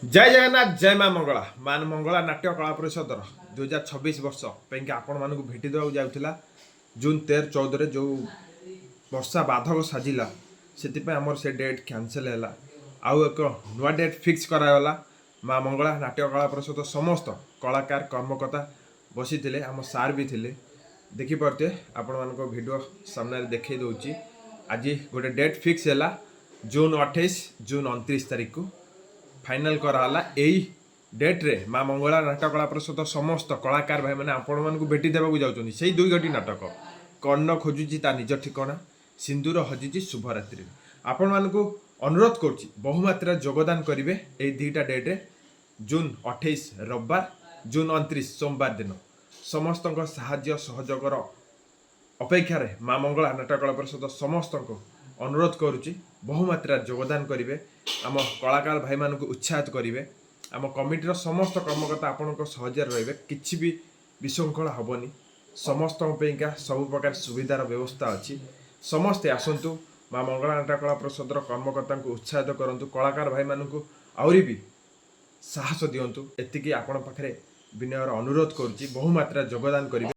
ଜୟ ଜଗନ୍ନାଥ, ଜୟ ମା ମଙ୍ଗଳା। ମା ମଙ୍ଗଳା ନାଟ୍ୟ କଳା ପରିଷଦର 2026 ବର୍ଷ ପାଇଁକି ଆପଣମାନଙ୍କୁ ଭେଟି ଦେବାକୁ ଯାଉଥିଲା ଜୁନ୍ 13 14ରେ। ଯେଉଁ ବର୍ଷା ବାଧକ ସାଜିଲା, ସେଥିପାଇଁ ଆମର ସେ ଡେଟ୍ କ୍ୟାନସେଲ୍ ହେଲା। ଆଉ ଏକ ନୂଆ ଡେଟ୍ ଫିକ୍ସ କରାଗଲା। ମା ମଙ୍ଗଳା ନାଟ୍ୟ କଳା ପରିଷଦ ସମସ୍ତ କଳାକାର କର୍ମକର୍ତ୍ତା ବସିଥିଲେ, ଆମ ସାର୍ ବି ଥିଲେ। ଦେଖିପାରୁଥିବେ, ଆପଣମାନଙ୍କ ଭିଡ଼ିଓ ସାମ୍ନାରେ ଦେଖାଇ ଦେଉଛି। ଆଜି ଗୋଟେ ଡେଟ୍ ଫିକ୍ସ ହେଲା, ଜୁନ୍ 28, ଜୁନ୍ 29 ତାରିଖକୁ ଫାଇନାଲ୍ କରାହେଲା। ଏଇ ଡେଟ୍ରେ ମା ମଙ୍ଗଳା ନାଟକ କଳା ପରିଷଦ ସମସ୍ତ କଳାକାର ଭାଇମାନେ ଆପଣମାନଙ୍କୁ ଭେଟି ଦେବାକୁ ଯାଉଛନ୍ତି। ସେଇ ଦୁଇ ଗୋଟି ନାଟକ, କର୍ଣ୍ଣ ଖୋଜୁଛି ତା ନିଜ ଠିକଣା, ସିନ୍ଦୁର ହଜିଛି ଶୁଭରାତ୍ରିରେ। ଆପଣମାନଙ୍କୁ ଅନୁରୋଧ କରୁଛି, ବହୁମାତ୍ରାରେ ଯୋଗଦାନ କରିବେ ଏଇ ଦୁଇଟା ଡେଟ୍ରେ, ଜୁନ୍ 28 ରବିବାର, ଜୁନ୍ 29 ସୋମବାର ଦିନ। ସମସ୍ତଙ୍କ ସାହାଯ୍ୟ ସହଯୋଗର ଅପେକ୍ଷାରେ ମା ମଙ୍ଗଳା ନାଟକ କଳା ପରିଷଦ ସମସ୍ତଙ୍କୁ ଅନୁରୋଧ କରୁଛି, ବହୁମାତ୍ରାରେ ଯୋଗଦାନ କରିବେ, ଆମ କଳାକାର ଭାଇମାନଙ୍କୁ ଉତ୍ସାହିତ କରିବେ। ଆମ କମିଟିର ସମସ୍ତ କର୍ମକର୍ତ୍ତା ଆପଣଙ୍କ ସହଯୋଗରେ ରହିବେ। କିଛି ବି ବିଶୃଙ୍ଖଳା ହେବନି। ସମସ୍ତଙ୍କ ପାଇଁକା ସବୁ ପ୍ରକାର ସୁବିଧାର ବ୍ୟବସ୍ଥା ଅଛି। ସମସ୍ତେ ଆସନ୍ତୁ, ମା ମଙ୍ଗଳା ନାଟକ କଳା ପରିଷଦର କର୍ମକର୍ତ୍ତାଙ୍କୁ ଉତ୍ସାହିତ କରନ୍ତୁ, କଳାକାର ଭାଇମାନଙ୍କୁ ଆହୁରି ବି ସାହସ ଦିଅନ୍ତୁ। ଏତିକି ଆପଣଙ୍କ ପାଖରେ ବିନୟର ଅନୁରୋଧ କରୁଛି, ବହୁମାତ୍ରାରେ ଯୋଗଦାନ କରିବେ।